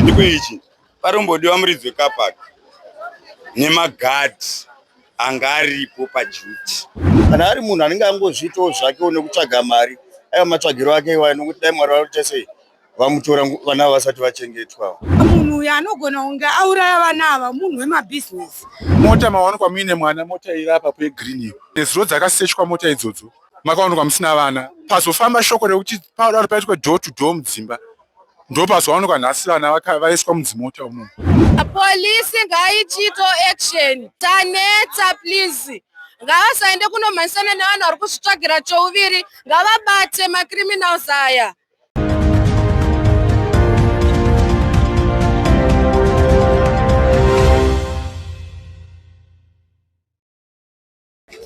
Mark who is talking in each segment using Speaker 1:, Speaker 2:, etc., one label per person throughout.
Speaker 1: Pachiitiko ichi parimbodiwa muridzi wecar park nemagadhi anga aripo paduty.
Speaker 2: Kana ari munhu anenge angozviitawo zvakewo nekutsvaga mari, aiwa matsvagiro ake iwayo nokuti dai Mwari vaita sei vamutora vana vasati vachengetwa.
Speaker 3: Munhu uyu anogona kunge auraya vana ava munhu wemabhizinesi.
Speaker 4: Mota mawanikwa muine mwana, mota iri apapo yegreen iyo. Nezuro dzakasechwa mota idzodzo makawanikwa musina vana. Pazofamba shoko rekuti padaro paitwa door to door mudzimba, ndopazowanikwa nhasi vana vaiswa mudzimota umu.
Speaker 5: Polisi ngaichiito action, tanetsa please. Ngavasaende kunomhanyisana nevanhu vari kuzvitsvagira chouviri, ngavabate macriminals aya.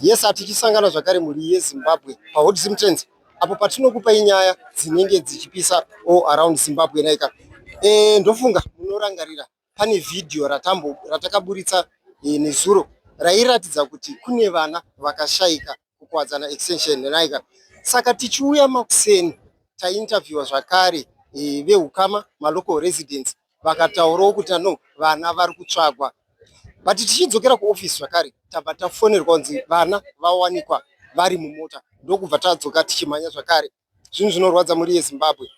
Speaker 6: Yes, tichisangana zvakare mhuri yeZimbabwe paHot Zim Trends apo patinokupai nyaya dzinenge dzichipisa all around Zimbabwe naika. Ndofunga munorangarira pane vhidhiyo ratakaburitsa nezuro rairatidza kuti kune vana vakashaika kuKuwadzana Extension naika. Saka tichiuya makuseni tainterviewa zvakare vehukama malocal residents vakataurawo kuti no vana vari kutsvagwa. But tichidzokera kuofisi zvakare tabva tafonerwa kunzi vana vawanikwa vari mumota, ndokubva tadzoka tichimhanya zvakare. Zvinhu zvinorwadza mhuri yeZimbabwe.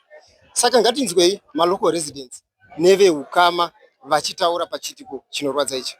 Speaker 6: Saka ngatinzwei malocal residents nevehukama vachitaura pachiitiko chinorwadza ichi.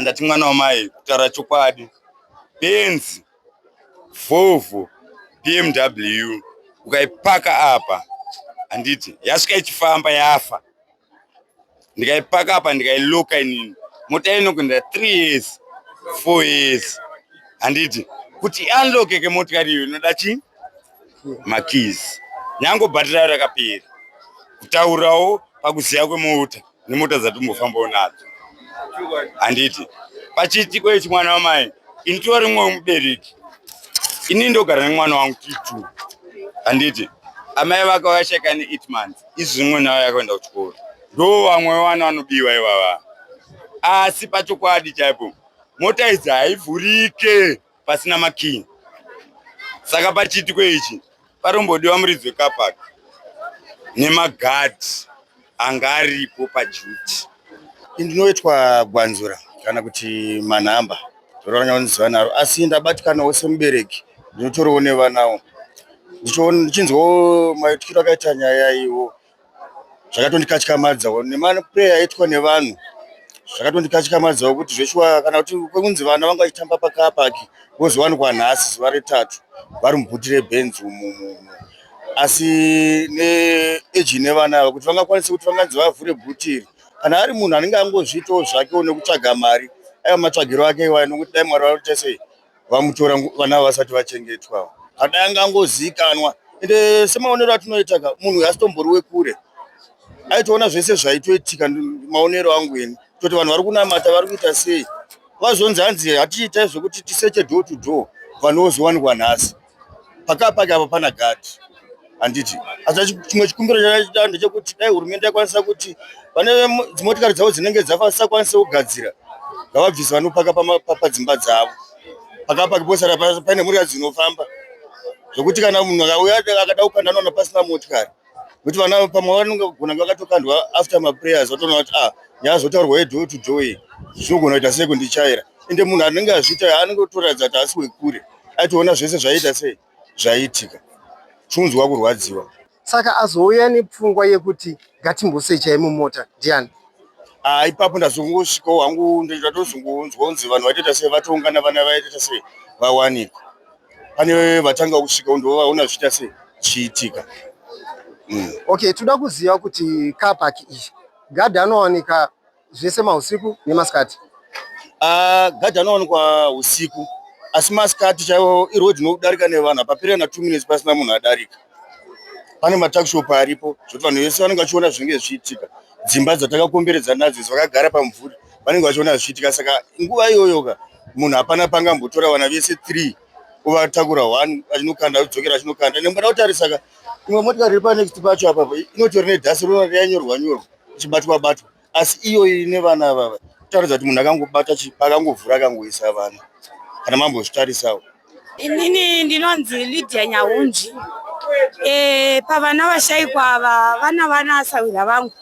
Speaker 1: Ndati mwana wamai, kutaura chokwadi, Benz, Volvo, BMW ukaipaka apa handiti yasvika ichifamba yafa, ndikaipaka apa ndikailoka inini mota inokuenda 3 years 4 years handiti kuti iunlockeke motikari iyo inoda chi makeys, nyange bhatiri rayo rakapera. Kutaurawo pakuziya kwemota nemota dzatimbofambawo nadzo handiti pachiitiko ichi mwana wamai, ini tori mumwe wemubereki, ini ndogara nemwana wangu T2 handiti amai vake vakashaika ne 8 months, izvi zvimwe nayo yakaenda kuchikoro, ndo vamwe vana vanobiwa ivava. Asi pachokwadi chaipo mota idzi haivhurike pasina makii. Saka pachiitiko ichi parimbodiwa muridzi wecar park nemagadhi anga aripo paduty.
Speaker 2: Ndinoitwa Gwanzura kana kuti Manhamba, ndoranyaunoziva naro, asi ndabatikanawo semubereki, ndinotoriwo nevanawo. Ndichinzwawo maitikiro akaita nyaya iwo zvakatondikatyamadzawo, nemapureya aitwa nevanhu zvakatondikatyamadzawo kuti zveshuwa kana kuti kwekunzi vana vanga vachitamba pacar park vozowanikwa nhasi zuva retatu vari mubhuti reBenz umumu. Asi neeji nevana ava kuti vangakwanise kuti vanganzi vavhure bhuti iri, kana ari munhu anenge angozviitawo zvakewo nekutsvaga mari, aiwa matsvagiro ake iwayo nokuti dai Mwari vaita sei vamutora vana vasati vachengetwa, hadai anga angozivikanwa. Ende semaonero atinoita ka, munhu uyu asitombori wekure, aitoona zvese zvaitoitika. Maonero angu ini kutoti vanhu vari kunamata vari kuita sei, vazonzi hanzi hatichiitai zvekuti tiseche door to door, vanhu vozowanikwa nhasi pacar park apa pana gadhi handiti. Asi chimwe chikumbiro chakaita ndechekuti dai hurumende yakwanisa kuti vane dzimotikari dzavo dzinenge dzafa vasisakwanise kugadzira, ngavabvise vanopaka padzimba dzavo pacar park, posara paine motikari dzinofamba, zvokuti kana munhu akauya akada kukanda anowana pasina motikari, nekuti vana pamwe vanogona kunge vakatokandwa after maprayers, vatoona kuti ah, nyaya zotaurwa yedoor to door iyi zvinogona kuita sei kundichaira. Ende munhu anenge azviita anenge otoratidza kuti haasi wekure, aitoona zvese zvaiita sei zvaiitika. Chinonzwa kurwadziwa.
Speaker 6: Saka azouya nepfungwa yekuti ngatimbosechai mumota ndiani?
Speaker 2: Ah, ipapo ndazongosvikawo hangu ndatozongonzwa kunzi vanhu vaitoita sei vatoungana vana vaitoita sei vawanikwa. Pane vatanga kusvikawo ndivo vaona zvichiita sei zvichiitika.
Speaker 6: Okay, toda kuziva kuti car park iyi gadhi anowanika zvese mausiku nemasikati.
Speaker 2: Ah, gadhi anowanikwa usiku asi masikati chaiwo iroad inodarika nevanhu hapapere na 2 minutes pasina munhu adarika. Pane matuckshop aripo zvekuti vanhu vese vanenge vachiona zvinenge zvichiitika. Dzimba dzatakakomberedza nadzo idzi vakagara pamumvuri vanenge vachiona zvichiitika saka nguva iyoyo ka munhu hapana pangambotora vana vese 3 ovatakura 1 achinokanda achidzokera achinokanda. Nekuda kutarisa ka imwe motikari iri panext pacho apapo inotori nedhasi rinoona yanyorwa nyorwa ichibatwa batwa asi iyo ine vana avava kutaridza kuti munhu akangobata chi akangovhura akangoisa vana kana mambozvitarisawo.
Speaker 3: Inini ndinonzi Lydia Nyahunzvi. E, pavana vashaikwa ava vana vana asahwira vangu.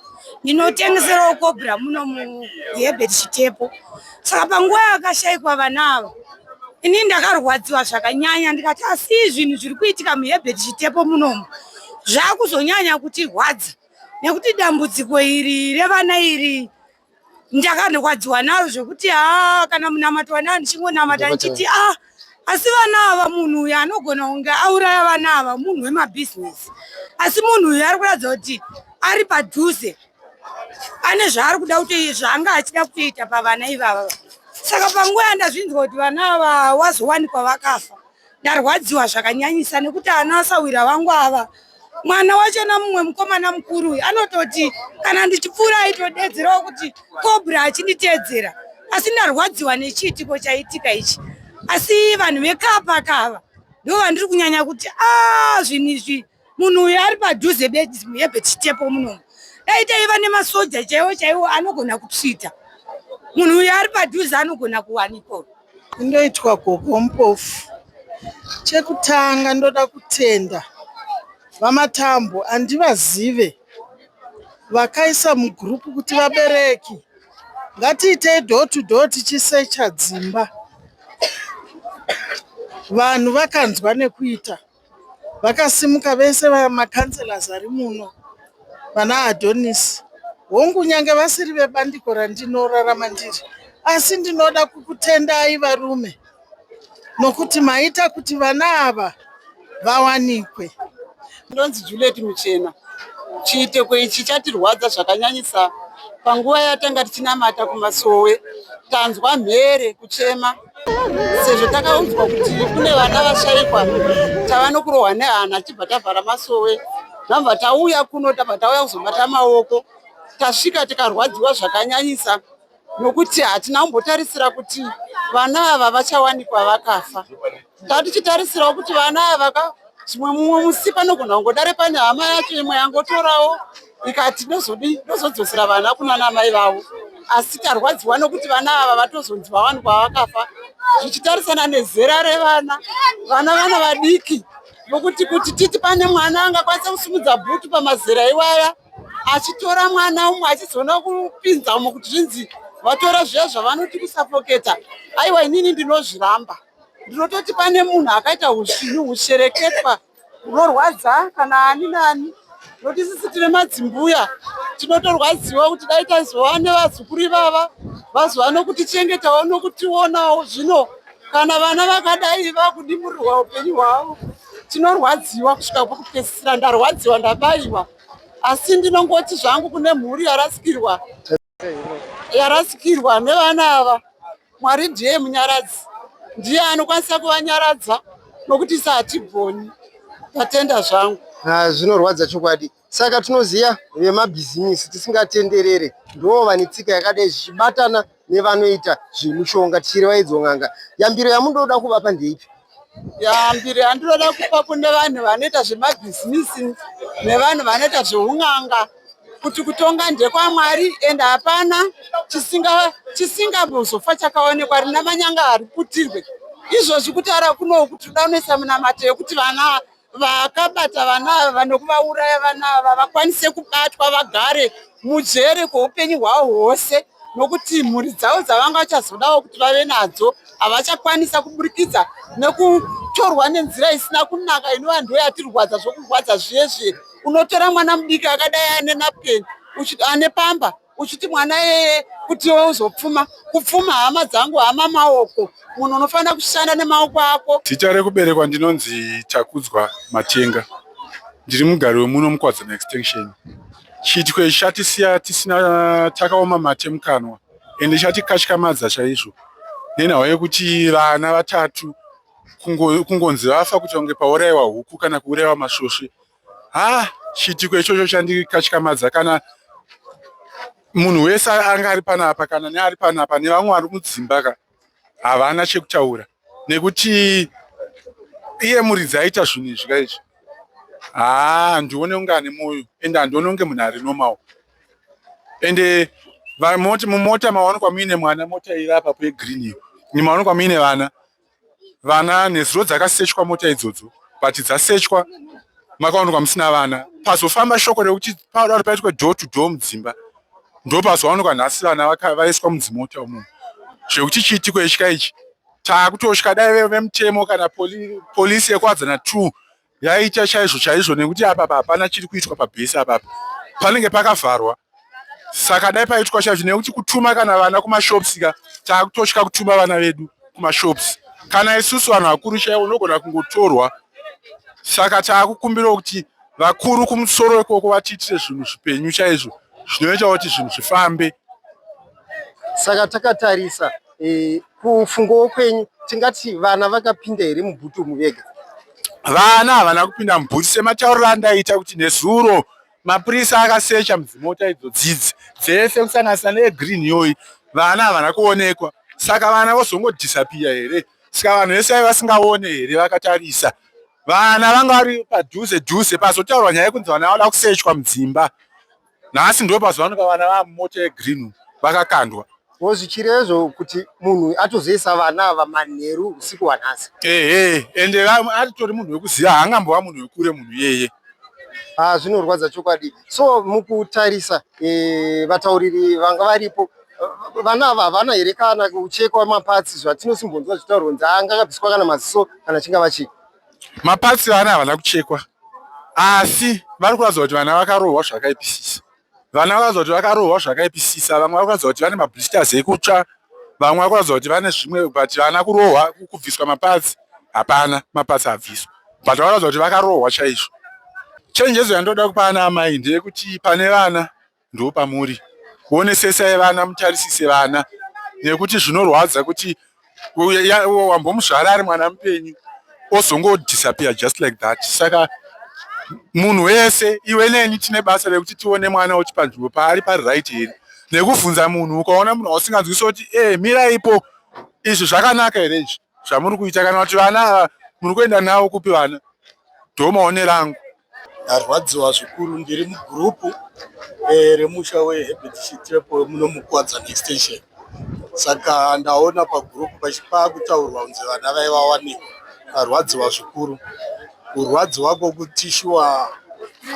Speaker 3: Ndinotengeserawo cobra muno muHerbert Chitepo. Saka panguva yakashaikwa vana ava ini ndakarwadziwa zvakanyanya ndikati asi zvinhu zviri kuitika muHerbert Chitepo munomu zvakuzonyanya kutirwadza nekuti dambudziko iri revana iri ndakarwadziwa naro zvekuti haa kana munamato wanayo ndichingonamata ndichiti ah asi vana ava munhu uyu anogona kunge auraya vana ava munhu wemabhizinesi asi munhu uyu ari kuratidza kuti ari padhuze ane zvaari kuda kuti zvaanga achida kutoita pavana ivava. Saka panguva yandazvinzwa kuti vana ava wazowanikwa vakafa ndarwadziwa zvakanyanyisa nekuti ana asahwira vangu ava mwana wachona mumwe mukomana mukuru uyu anototi kana ndichipfuura aitodedzerawo kuti cobra achinditeedzera asi ndarwadziwa nechiitiko chaitika ichi asi vanhu vekapaka ava ndo vandiri kunyanya kuti a zvinhu izvi munhu uyu ari padhuze bedzi muHerbert Chitepo munomu dai taiva nemasoja chaiwo chaiwo anogona kutsvita munhu uyu ari padhuze anogona kuwanikwa.
Speaker 7: Ndoitwa Gogo Mpofu. Chekutanga ndoda kutenda VaMatambo andivazive vakaisa mugroup kuti vabereki ngatiitei door to door tichisecha dzimba. Vanhu vakanzwa nekuita vakasimuka vese macouncillors ari muno vana Adonis. Hongu nyange vasiri vebandiko randinorarama ndiri asi ndinoda kukutendai varume nokuti maita kuti vana ava vawanikwe.
Speaker 8: Ndinonzi Juliet Muchena. Chiitiko ichi chatirwadza zvakanyanyisa. Panguva yatanga tichinamata kumasowe tanzwa mhere kuchema sezvo takaudzwa kuti kune vana vashaikwa tava nokurohwa nehana tichibva tavhara masowe ndabva tauya kuno tabva tauya kuzobata maoko tasvika tikarwadziwa zvakanyanyisa nokuti hatina kumbotarisira kuti vana ava vachawanikwa vakafa. Tatichitarisirawo kuti vana ava ka zvimwe mumwe musi panogona kungodare pane hama yacho imwe yangotorawo ikati ndozodii ndozodzosera vana kunana mai vavo asi tarwadziwa nokuti vana ava vatozonzi vawanikwa vakafa zvichitarisana nezera revana vana vana vadiki nokuti kuti titi pane mwana angakwanisa kusimudza bhutu pamazera iwaya achitora mwana umwe achizoona kupinza umwe kuti zvinzi vatora zviya zvavanoti kusafoketa aiwa inini ndinozviramba ndinototi pane munhu akaita usvinyu hushereketwa hunorwadza kana ani nani nokuti isisi tine madzimbuya tinotorwadziwa kuti dai tazova nevazukuru ivava vazova nokutichengetawo nokutionawo zvino kana vana vakadai vakudimurirwa upenyu hwavo tinorwadziwa kusvika pokupedzisira ndarwadziwa ndabayiwa asi ndinongoti zvangu kune mhuri yarasikirwa yarasikirwa nevana ava Mwari ndiye munyaradzi ndiye anokwanisa kuvanyaradza nokuti isa hatigoni ndatenda zvangu.
Speaker 6: Zvinorwadza chokwadi. Saka tinoziva vemabhizimisi tisingatenderere ndo vane tsika yakadai zvichibatana nevanoita zvemushonga tichireva idzo n'anga. Yambiro yamunoda kuvapa ndeipi?
Speaker 8: Yambiro yandinoda kupa kune vanhu vanoita zvemabhizimisi nevanhu vanoita zveun'anga kuti kutonga ndekwaMwari ende hapana chisingambozofa chakaonekwa rina manyanga hariputirwe. Izvozvi kutaura kuno kuti toda kunoisa minamato yekuti vana vakabata vana ava nekuvauraya vana ava vakwanise kubatwa vagare mujere kweupenyu hwavo hwose. nokuti mhuri dzavo dzavanga vachazodawo kuti vave nadzo havachakwanisa kuburikidza nekutorwa nenzira isina kunaka inova ndo yatirwadza zvokurwadza zviye zviye. Unotora mwana mudiki akadai ane napkin ane pamba uchiti mwana yeye kuti iwe uzopfuma kupfuma hama dzangu hama maoko munhu unofanira kushanda nemaoko ako.
Speaker 4: Zita rekuberekwa ndinonzi Takudzwa Matenga. Ndiri mugari wemuno muKwadzana Extension. Chiitiko ichi chatisiya tisina takaoma mate mukanwa ende chatikatyamadza chaizvo nenhau yekuti vana vatatu kungonzi vafa kuita kunge pauraiwa huku kana kuuraiwa masvosve. Ha, chiitiko ichocho chandikatyamadza kana munhu wese anga ari panapa kana neari panapa nevamwe vari mudzimba ka havana chekutaura nekuti iye muridzi aita zvinhu izvi ka izvi haa handione kunge ane mwoyo ende handione kunge munhu ari normal ende mumota mawanikwa muine mwana mota iri apapo yegreen iyo mawanikwa muine vana vana nezuro dzakasechwa mota idzodzo but dzasechwa makawanikwa musina vana pazofamba shoko rekuti padaro paitwa door to door mudzimba ndopazowanikwa nhasi vana vaiswa mudzimota umu zvekuti chiitiko ichi kaichi taakutotya dai vemutemo kana polisi yekuwadzana 2 yaita chaizvo chaizvo nekuti apapa hapana chiri kuitwa pabhesi apapa panenge pakavharwa saka dai paitwa chaizvo nekuti kutuma kana vana kumashops ka taakutotya kutuma vana vedu kumashops kana isusu vanhu vakuru chaivo unogona kungotorwa saka taakukumbirawo kuti vakuru kumusoro ikoko vatiitire zvinhu zvipenyu chaizvo zvinoita kuti zvinhu zvifambe.
Speaker 6: Saka takatarisa e, kufungawo kwenyu tingati vana vakapinda here mubhuti umu vega?
Speaker 4: Vana havana kupinda mubhuti sematauriro andaita kuti nezuro mapurisa akasecha mudzimota idzo dzidzi dzese kusanganisa neyegreen iyoyi vana havana kuonekwa saka vana vozongodhisapiya here saka vanhu vese vaiva vasingaone here vakatarisa vana vanga vari padhuze dhuze pazotaurwa nyaya yekunzi vana vada kusechwa mudzimba nhasi ndo pazowanikwa vana vamumota yegreen vakakandwa
Speaker 6: Ko zvichirezvo kuti munhu atozoisa vana ava manheru usiku hwanhasi.
Speaker 4: Ehe, ende aritori munhu wekuziva haangambova munhu wekure munhu iyeye.
Speaker 6: Ah, zvinorwadza chokwadi. So mukutarisa e, vatauriri vanga varipo vana ava havana here kana kuchekwa mapatsi zvatinosimbonzwa zvitaurwa kunzi anga akabviswa kana maziso kana chingava chii?
Speaker 4: Mapatsi vana havana kuchekwa asi vari kuratidza kuti vana vakarohwa zvakaipisisa. Vana vakaratidza kuti vakarohwa zvakaipisisa vamwe vari kuratidza kuti vane mablisters ekutsva vamwe vari kuratidza kuti vane zvimwe but vana kurohwa kubviswa mapatsi hapana mapatsi abviswa but vakaratidza kuti vakarohwa chaizvo. Chenjedzo yandoda kupa ana amai ndeyekuti pane vana ndopamuri onesesai vana mutarisise vana nekuti zvinorwadza kuti wambomuzvara ari mwana mupenyu ozongodisappear just like that saka munhu wese iwe neni tine basa rekuti tione mwana kuti panzvimbo paari pari right here nekuvhunza munhu ukaona munhu wausinganzwisi kuti e miraipo izvi zvakanaka here izvi zvamuri kuita kana kuti vana ava muri kuenda navo kupi vana ndomaonero angu
Speaker 9: Ndarwadziwa zvikuru ndiri mugurupu eh, remusha weHerbert Chitepo muno muKuwadzana Extension. Saka ndaona pagurupu pachipakutaurwa kunzi vana vaiva wanikwa. Ndarwadziwa zvikuru. Kurwadziwa kwokuti shuwa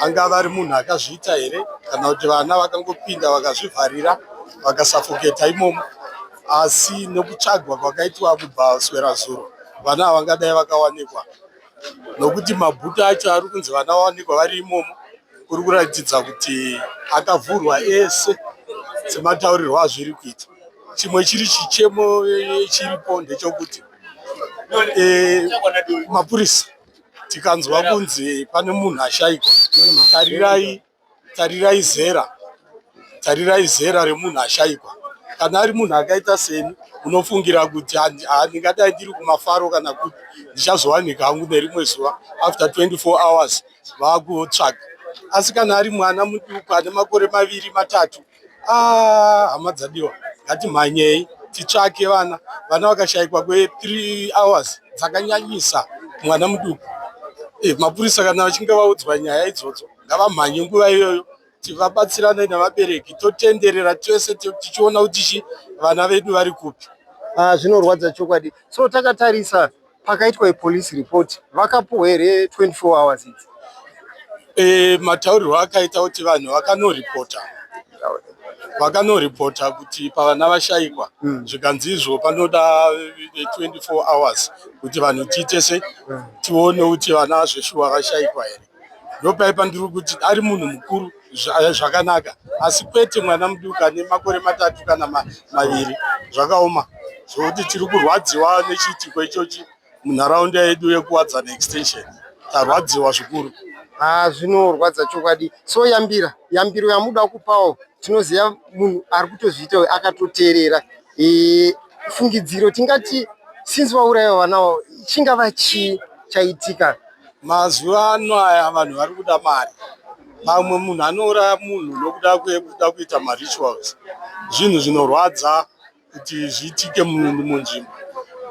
Speaker 9: angava ari munhu akazviita here kana kuti vana vakangopinda vakazvivharira vakasafoketa imomo. Asi nekutsvagwa kwakaitwa kubva swera zuro vana ava vangadai vakawanikwa. nokuti mabhutu acho ari kunzi vana vawanikwa vari imomo kuri kuratidza kuti akavhurwa ese semataurirwo azviri kuita. Chimwe chiri chichemo chiripo ndechokuti eh, mapurisa tikanzwa kunzi pane munhu ashaikwa tarirai Tarirai zera, tarirai zera remunhu ashaikwa. Kana ari munhu akaita seni unofungira kuti handingadai ndiri kumafaro kana kuti ndichazowanika hangu nerimwe zuva after 24 hours vakutsvaga. Asi kana ari mwana muduku ane makore maviri matatu ah, hama dzadiwa ngatimhanyei titsvake vana. Vana vakashaikwa kwe 3 hours dzakanyanyisa mwana muduku. Eh, mapurisa kana vachinge vaudzwa nyaya idzodzo ngavamhanye nguva iyoyo tivabatsirane nevabereki totenderera tese tichiona kuti chi vana vedu vari kupi.
Speaker 6: Ah, zvinorwadza chokwadi. So takatarisa pakaitwa police report vakapuhwa here 24 hours idzi?
Speaker 9: E, mataurirwo akaita kuti vanhu vakanoripota Vakanoripota kuti pavana vashaikwa zvikanzi izvo panoda 24 hours kuti vanhu tiite se tione kuti vana zveshuwa vashaikwa here. Ndopaipa ndiri kuti ari munhu mukuru zvakanaka, asi kwete mwana muduku ane makore 3 kana 2. Zvakaoma zvokuti tiri kurwadziwa nechiitiko ichochi munharaunda yedu yekuWadzana Extension. Tarwadziwa zvikuru.
Speaker 6: Ha, zvinorwadza chokwadi. So yambira yambiro yamuda kupawo, tinoziva munhu ari kutozviita akatoteerera. Fungidziro tingati since vaurayiwa vanawo, chingava chii chaitika?
Speaker 9: Mazuva ano aya vanhu vari kuda mari. Pamwe munhu anouraya munhu nokuda kwekuda kuita marituals. Zvinhu zvinorwadza kuti zviitike munzvimbo.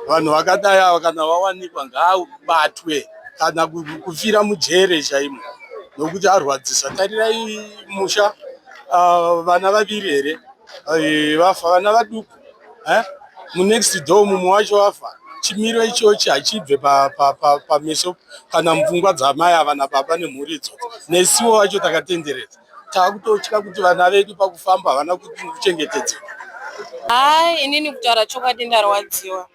Speaker 9: Vanhu vakadai ava kana vawanikwa ngaabatwe kana kufira mujere chaimo, nokuti arwadzisa. Tarirai musha, vana 2 here vafa, vana vaduku, munext door mumwe wacho wafa. Chimiro ichochi hachibve pameso kana mupfungwa dzamai ava nababa nemhuri idzodzo. Nesuwo wacho takatenderedza taakutotya kuti vana vedu pakufamba havana kuchengetedzeka.
Speaker 5: Hai, inini kutaura chokwadi ndarwadziwa.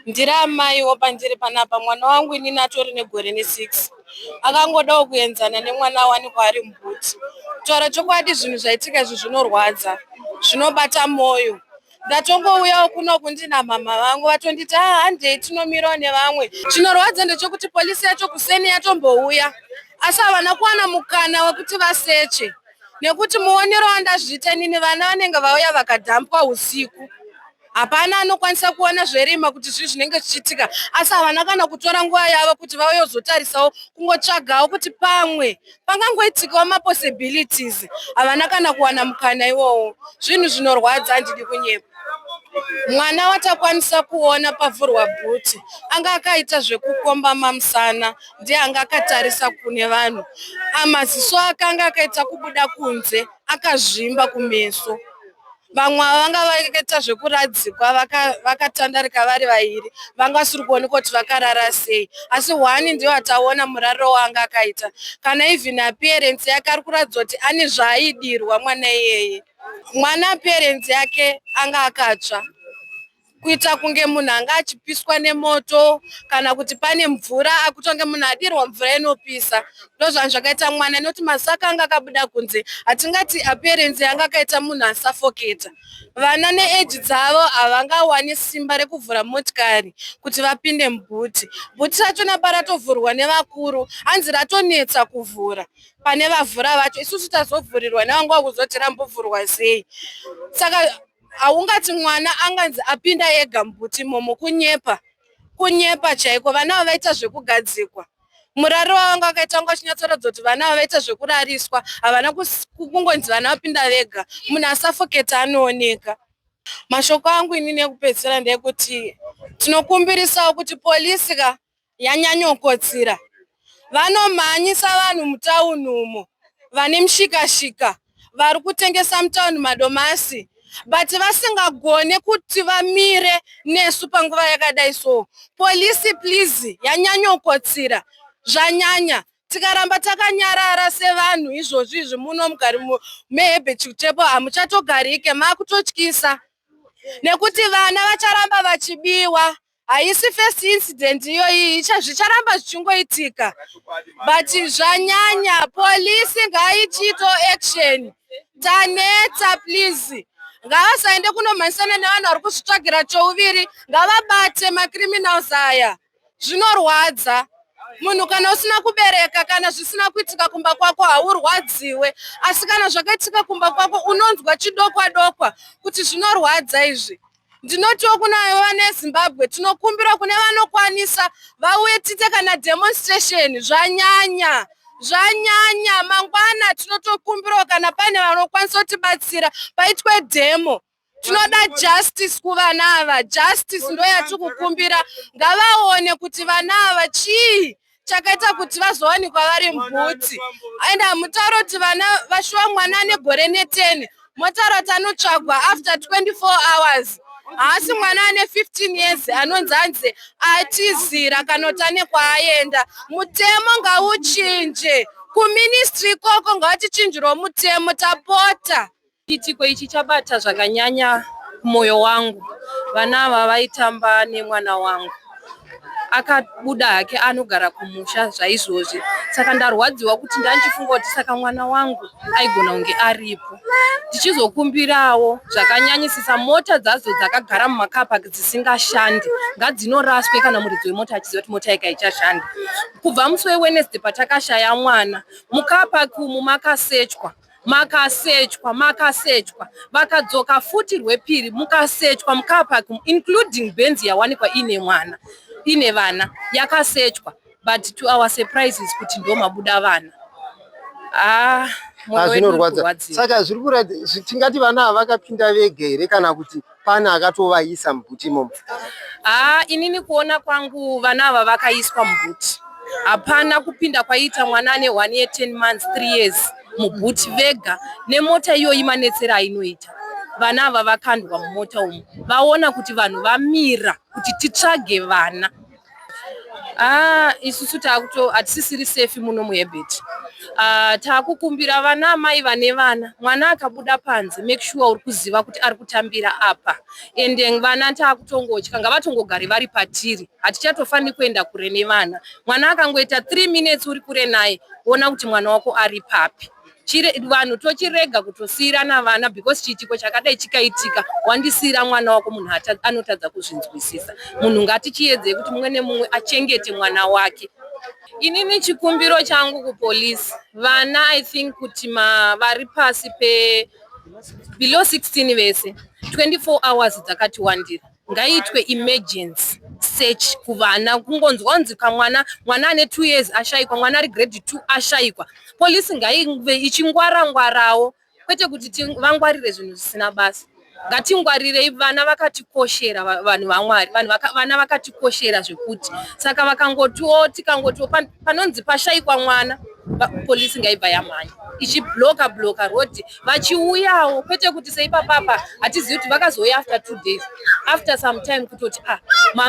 Speaker 5: Ndiri amaiwo pandiri panapa. Mwana wangu inini atori negore ne6, akangodawo kuenzana nemwana awanikwa ari mubhuti. Kutaura chokwadi, zvinhu zvaitika izvi zvinorwadza, zvinobata mwoyo. Ndatongouyawo kunoku ndina mama vangu, vatonditi, "Ah, handei tinomirawo nevamwe." Chinorwadza ndechekuti polisi yacho kuseni yatombouya, asi havana kuwana mukana wekuti vaseche, nekuti muonero wandazviita inini, vana vanenge vauya vakadhampwa usiku, hapana anokwanisa kuona zverima kuti zvii zvinenge zvichiitika. Asi havana kana kutora nguva yavo kuti vauye kuzotarisawo, kungotsvagawo kuti pamwe pangangoitikawo mapossibilities. Havana kana kuwana mukana iwowo. Zvinhu zvinorwadza, handidi kunyepa. Mwana watakwanisa kuona pavhurwa bhuti anga akaita zvekukombama musana, ndiye anga akatarisa kune vanhu. Maziso ake anga akaita kubuda kunze, akazvimba kumeso. Vamwe ava vanga vakaita zvekuradzikwa, vakatandarika vari vairi, vanga vasiri kuonekwa kuti vakarara sei, asi one ndiyo ataona murariro waanga akaita. Kana even appearance yake ari kuratidza kuti ane zvaaidirwa mwana iyeye. Mwana appearance yake anga akatsva kuita kunge munhu anga achipiswa nemoto kana kuti pane mvura, akutonge munhu adirwa mvura inopisa. Ndozvanhu zvakaita mwana, nekuti masaka anga akabuda kunze. Hatingati appearance yanga akaita munhu asafoketa. Vana neage dzavo havangawani simba rekuvhura motikari kuti vapinde mubhuti. Bhuti rachona paratovhurwa nevakuru, hanzi ratonetsa kuvhura pane vavhura vacho. Isusu tazovhurirwa nevanga vakuzoti rambovhurwa sei. Saka haungati mwana anganzi apinda ega mubhuti imomo. Kunyepa, kunyepa chaiko. Vana ava vaita zvekugadzikwa. Murariro wavanga vakaita wanga uchinyatsoratidza kuti vana ava vaita zvekurariswa. Havana kungonzi vana vapinda vega. Munhu asafoketa anooneka. Mashoko angu inini ekupedzisira ndeyekuti tinokumbirisawo kuti polisi ka yanyanyokotsira. Vanomhanyisa vanhu mutauni umo vane mushikashika, vari kutengesa mutauni madomasi, but vasingagone kuti vamire nesu panguva yakadai. So polisi, please, yanyanyokotsira, zvanyanya. Tikaramba takanyarara sevanhu izvozvi izvi, muno mugari meHerbert Chitepo hamuchatogarike, makutotyisa, nekuti vana vacharamba vachibiwa. Haisi first incident iyoyi, zvicharamba zvichingoitika, but zvanyanya. Polisi ngaichiito action, tanetsa. Please, ngavasaende kunomhanyisana nevanhu vari kuzvitsvagira chouviri, ngavabate macriminals aya. Zvinorwadza. Munhu kana usina kubereka, kana zvisina kuitika kumba kwako, haurwadziwe, asi kana zvakaitika kumba kwako unonzwa chidokwa dokwa kuti zvinorwadza izvi. Ndinotiwo kuna vane Zimbabwe, tinokumbira kune vanokwanisa vauye tiite kana demonstration. Zvanyanya, zvanyanya. Mangwana tinotokumbirawo kana pane vanokwanisa kutibatsira paitwe demo. Tinoda justice kuvana ava. Justice ndo yatiri kukumbira. Ngavaone kuti vana ava chii chakaita kuti vazowanikwa vari mubhuti. Ende hamutauri kuti vana vashuwa, mwana ane gore ne10, motaura kuti anotsvagwa after 24 hours. Haasi mwana ane 15 years anonzi anzi atizira kana kuti ane kwaaenda. Mutemo ngauchinje kuministry ikoko, ngavatichinjirawo mutemo, tapota. Chiitiko ichi chabata zvakanyanya mwoyo wangu. Vana ava vaitamba nemwana wangu. Akabuda hake anogara kumusha zvaizvozvi. Saka ndarwadziwa kuti ndandichifunga kuti saka mwana wangu aigona kunge aripo. Tichizokumbirawo zvakanyanyisisa mota dzadzo dzakagara mumakapaki dzisingashandi ngadzinoraswe kana muridzi wemota achiziva kuti mota yake haichashandi. Kubva musi weWednesday patakashaya mwana, mukapaki umu makasechwa makasechwa makasechwa vakadzoka futi rwepiri mukasechwa mucarpark including Benz yawanikwa iine mwana iine vana yakasechwa but to our surprises kuti ndo mabuda vana. Ah,
Speaker 6: mwoyo wedu uri Zvinorwadza. Kurwadziwa. Saka zviri kuratidza tingati vana ava vakapinda vega here kana kuti pane akatovaisa mubhuti imomo?
Speaker 5: Haa, inini kuona kwangu vana ava vakaiswa mubhuti. Hapana kupinda kwaiita mwana ane 1 year 10 months 3 years mubhuti vega nemota iyoyi manetsero ainoita. Vana ava vakandwa mumota umu vaona kuti vanhu vamira kuti titsvage vana. Ah, isusu takuto hatisisiri safe muno muHerbert. Ah, takukumbira vana amai vane vana, mwana akabuda panze make sure uri kuziva kuti ari kutambira apa. Ende vana takutongotya ngavatongogare vari patiri, hatichatofaniri kuenda kure nevana. Mwana akangoita 3 minutes uri kure naye, ona kuti mwana wako ari papi. Vanhu tochirega kutosiirana vana because chiitiko chakadai chikaitika wandisiira mwana wako munhu anotadza kuzvinzwisisa. Munhu ngatichiedzei kuti mumwe nemumwe achengete mwana wake. Inini chikumbiro changu kupolisi, vana I think kuti vari pasi pe below 16 vese 24 hours dzakati wandira, ngaiitwe emergency search kuvana. Kungonzwa kunzi kamwana, mwana ane 2 years ashayikwa, mwana ari grade 2 ashayikwa, polisi ngaive ichingwara ngwarawo, kwete kuti vangwarire zvinhu zvisina basa. Ngatingwarirei vana, vakatikoshera vanhu vaMwari. Vana vakatikoshera zvekuti saka vakangotiwo tikangotiwo panonzi pashayikwa mwana, polisi ngaibva yamhanya ichibloka bloka road vachiuyawo, kwete kuti seipapapa hatizivi kuti vakazouya after 2 days, after some time, kutoti ah,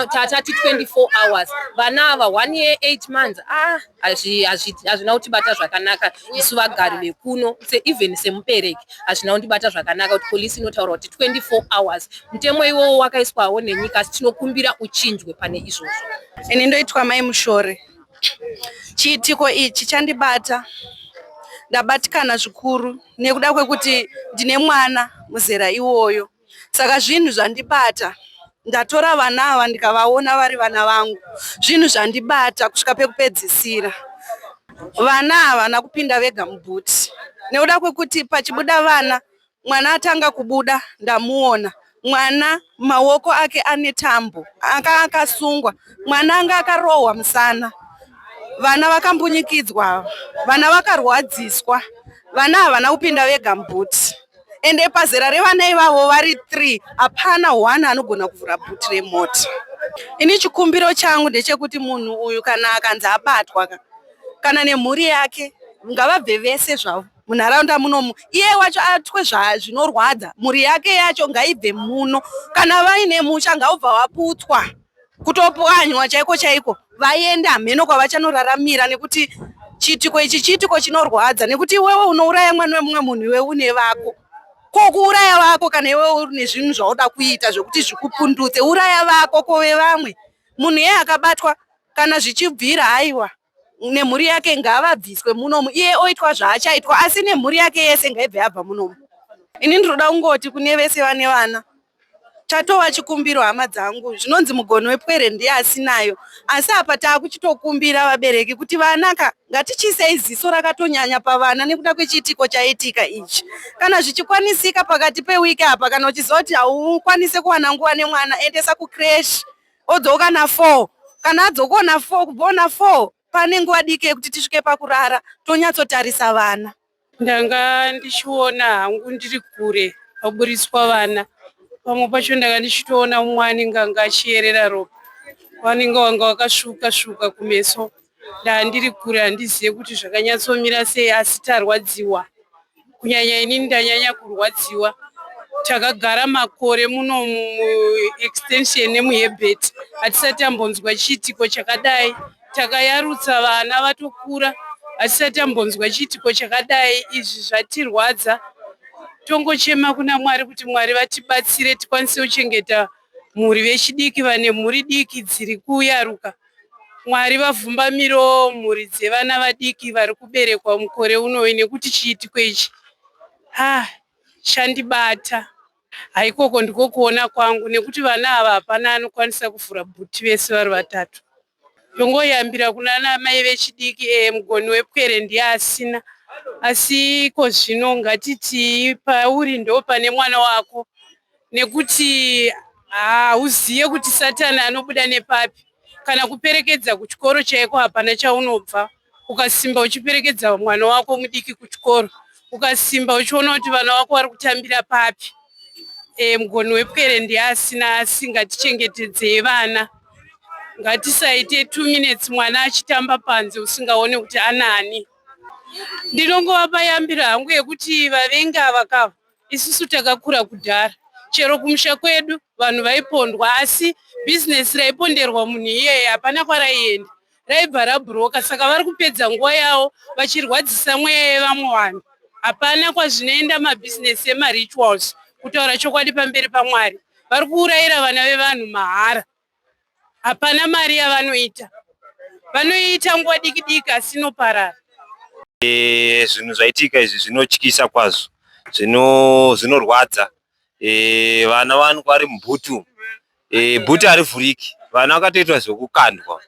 Speaker 5: tatati 24 hours, vana ava 1 year 8 months. Ah, hazvina kutibata zvakanaka isu vagari vekuno, even semubereki hazvina kundibata zvakanaka kuti polisi inotaura kuti 24 hours. Mutemo iwowo wakaiswawo nenyika, asi tinokumbira uchinjwe pane izvozvo.
Speaker 10: Ini ndoitwa Mai Mushore. Chiitiko ichi chandibata, ndabatikana zvikuru nekuda kwekuti ndine mwana muzera iwoyo. Saka zvinhu zvandibata, ndatora vana ava ndikavaona vari vana vangu. Zvinhu zvandibata kusvika pekupedzisira. Vana havana kupinda vega mubhuti nekuda kwekuti pachibuda vana, mwana atanga kubuda ndamuona mwana maoko ake ane tambo anga akasungwa, mwana anga akarohwa musana. Vana vakambunyikidzwa, vana vakarwadziswa, vana havana kupinda vega mubhuti. Ende pazera revana ivavo vari 3 hapana one anogona kuvhura bhuti remota. Ini chikumbiro changu ndechekuti munhu uyu kana akanzi abatwa kana nemhuri yake ngavabve vese zvavo munharaunda munomu. Iye wacho atwe zvinorwadza, mhuri yake yacho ngaibve muno. Kana vaine musha ngaubva waputswa, kutopwanywa chaiko chaiko, vaende hameno kwavachanoraramira, nekuti chiitiko ichi chiitiko chinorwadza, nekuti iwewe unouraya mwana wemumwe munhu, iwe une vako. Ko kuuraya vako, kana iwewe une zvinhu zvauda kuita zvekuti zvikupundutse, uraya vako kove vamwe. Munhu iye akabatwa kana zvichibvira, haiwa, nemhuri yake ngavabviswe munomu, iye oitwa zvaachaitwa, asi nemhuri yake yese ngaibve yabva munomu. Ini ndinoda kungoti kune vese vane vana, chatova chikumbiro hama dzangu, zvinonzi mugoni wepwere ndiye asinayo, asi apa taakuchitokumbira vabereki kuti vana ka ngatichiisei ziso rakatonyanya pavana nekuda kwechiitiko chaitika ichi. Kana zvichikwanisika pakati pewiki apa, kana uchiziva kuti haukwanisi kuwana nguva nemwana, endesa kucreche odzoka na4. Kana adzokawo na4, kubvawo na4 pane nguva diki yekuti tisvike pakurara tonyatsotarisa vana.
Speaker 11: Ndanga ndichiona hangu ndiri kure paburitswa vana. Pamwe pacho ndanga ndichitoona mumwe anenge anga achiyerera ropa, vanenge vanga vakasvuuka svuuka kumeso. Ndaa ndiri kure, handizive kuti zvakanyatsomira sei, asi tarwadziwa, kunyanya inini ndanyanya kurwadziwa. Takagara makore muno muextension nemuHerbert, hatisati tambonzwa chiitiko chakadai. Takayarutsa vana vatokura, hatisati tambonzwa chiitiko chakadai. Izvi zvatirwadza. Tongochema kuna Mwari kuti Mwari vatibatsire tikwanise kuchengeta mhuri vechidiki vane mhuri diki dziri kuyaruka. Mwari vavhumbamirewo mhuri dzevana vadiki vari kuberekwa mukore unoyu nekuti chiitiko ichi ah chandibata. Haikoko ndiko kuona kwangu nekuti vana ava hapana anokwanisa kuvhura bhuti vese vari vatatu. Tongoyambira kunana mai vechidiki ee mugoni wepwere ndiye asina asi iko zvino ngatitii pauri ndo pane mwana wako nekuti hauziye kuti satani anobuda nepapi kana kuperekedza kuchikoro chaiko hapana chaunobva ukasimba uchiperekedza mwana wako mudiki kuchikoro ukasimba uchiona kuti vana vako vari kutambira papi e, mugoni wepwere ndiye asina asi ngatichengetedzei vana ngatisaite 2 minutes mwana achitamba panze usingaone kuti anani ndinongovapa yambiro hangu yekuti vavengi ava kava isusu takakura kudhara chero kumusha kwedu vanhu vaipondwa asi bhizinesi raiponderwa munhu iyeye hapana kwaraienda raibva rabhuroka saka vari kupedza nguva yavo vachirwadzisa mweya yevamwe vanhu hapana kwazvinoenda mabhizinesi emarituals kutaura chokwadi pamberi pamwari vari kuurayira vana vevanhu mahara hapana mari yavanoita vanoiita nguva diki diki asi inoparara
Speaker 12: e, zvinhu zvaitika izvi zvinotyisa kwazvo zvinorwadza e, vana vangu vari mubhutu e, bhuti harivhuriki vana vakatoitwa zvekukandwa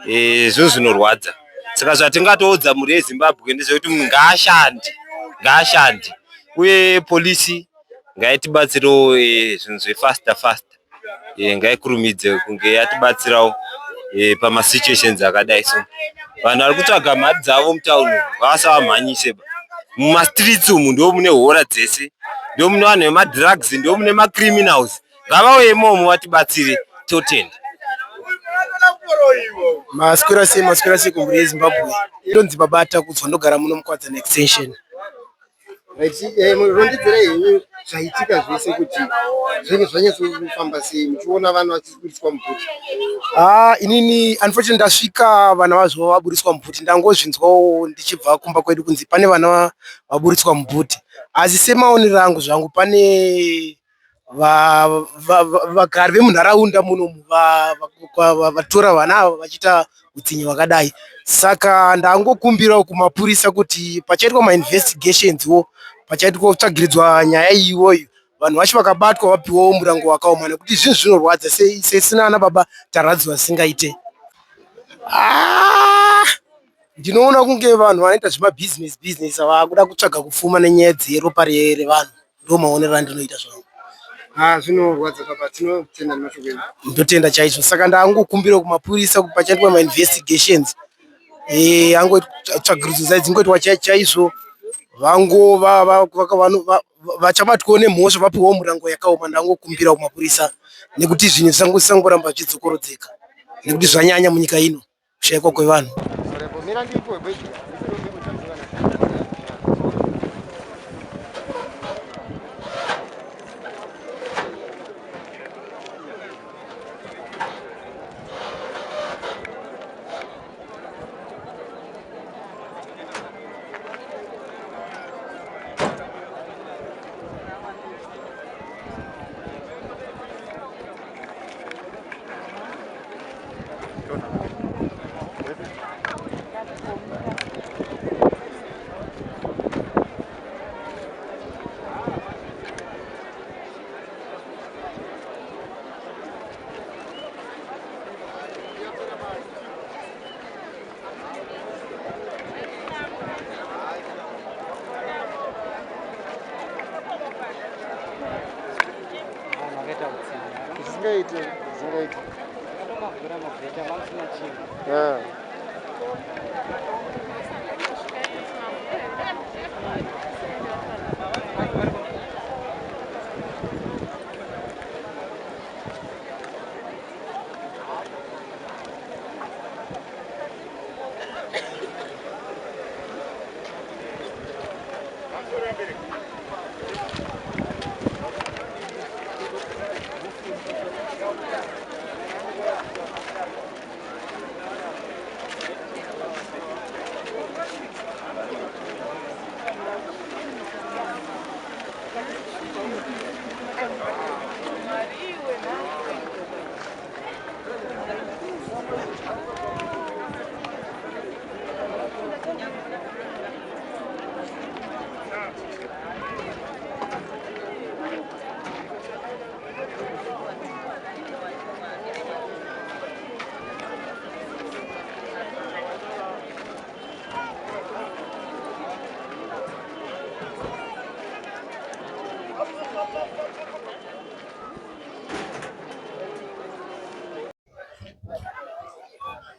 Speaker 12: e, zvinhu zvinorwadza saka zvatingatoudza mhuri yezimbabwe ndezvekuti munhu ngaashande ngaashande uye polisi ngaitibatsirewo e, zvinhu zvefaster faster e, ngaikurumidze kunge yatibatsirawo e, pamasituations akadai so vanhu vari kutsvaga mari dzavo mutauni vasavamhanyise ba mumastreets umu ndo mune hora dzese ndo mune vanhu vemadrugs ndo mune macriminals ngavauye imomo vatibatsire totenda
Speaker 13: Maswera sei, maswera sei kumhuri yeZimbabwe. Ndonzi Baba Takudzwa ndogara muno muKwadzana Extension.
Speaker 6: Right, eh, rondedzerai henyu zvaitika zvese kuti zvinenge zvanyatsofamba sei muchiona vana vachiburitswa mubhuti.
Speaker 13: Ah, inini unfortunately ndasvika vana vazvo vaburitswa mubhuti ndangozvinzwawo ndichibva kumba kwedu kunzi pane vana vaburitswa mubhuti asi semaonero angu zvangu pane vagari vemunharaunda munomu vatora vana ava vachiita utsinye hwakadai saka ndangokumbirawo kumapurisa kuti pachaitwa mainvestigations wo pachaitwa kutsvagiridzwa nyaya iyoyo vanhu vacho vakabatwa vapiwawo murango wakaoma nekuti zvinhu zvinorwadza sesina ana baba tarwadziwa singaite ah! ndinoona kunge vanhu vanoita zvemabhizinesi bhizinesi vakuda kutsvaga kupfuma nenyaya dzeropa revanhu ndo maonero andinoita zvangu.
Speaker 6: Ah, zvinorwadza baba, tinotenda nemashoko enyu.
Speaker 13: Ndotenda chaizvo. Saka ndangokumbira kumapurisa kuti pachaitwa mainvestigations eh, angotsvagiridzo dzai dzingoitwa chaizvo vango vachabatwawo nemhosva vapiwawo murango yakaoma. Ndangokumbira kumapurisa nekuti zvinhu zvisangoramba zvichidzokorodzeka nekuti zvanyanya munyika ino. kushaikwa kwevanhu.
Speaker 6: Zvingaite, zvingaite. Yeah.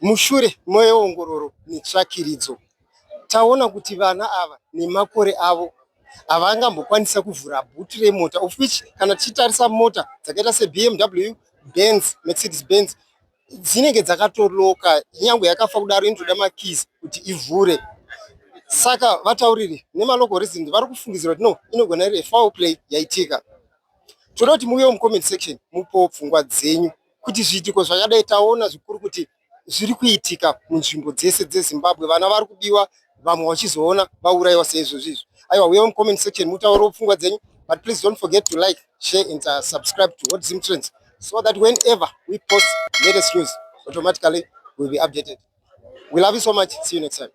Speaker 6: Mushure meongororo netsvakiridzo, taona kuti vana ava nemakore avo havangambokwanisa kuvhura bhutu remota, of which kana tichitarisa mota dzakaita seBMW, Benz, Mercedes Benz dzinenge dzakatoloka, nyangwe yakafa kudaro inotoda makeys kuti ivhure. Saka vatauriri nemalocal resident vari kufungidzira kuti no, inogona iri foul play yaitika. Toda kuti muuye mucomment section mupewo pfungwa dzenyu kuti zviitiko zvakadai taona zvikuru kuti zviri kuitika munzvimbo dzese dzeZimbabwe. Vana vari kubiwa, vamwe vachizoona vaurayiwa seizvozvo izvi. Aiwa, uye mucomment section mutaurewo pfungwa dzenyu, but please don't forget to like, share and subscribe to Hot Zim Trends so that whenever we post latest news, automatically will be updated. We love you so much. See you next time.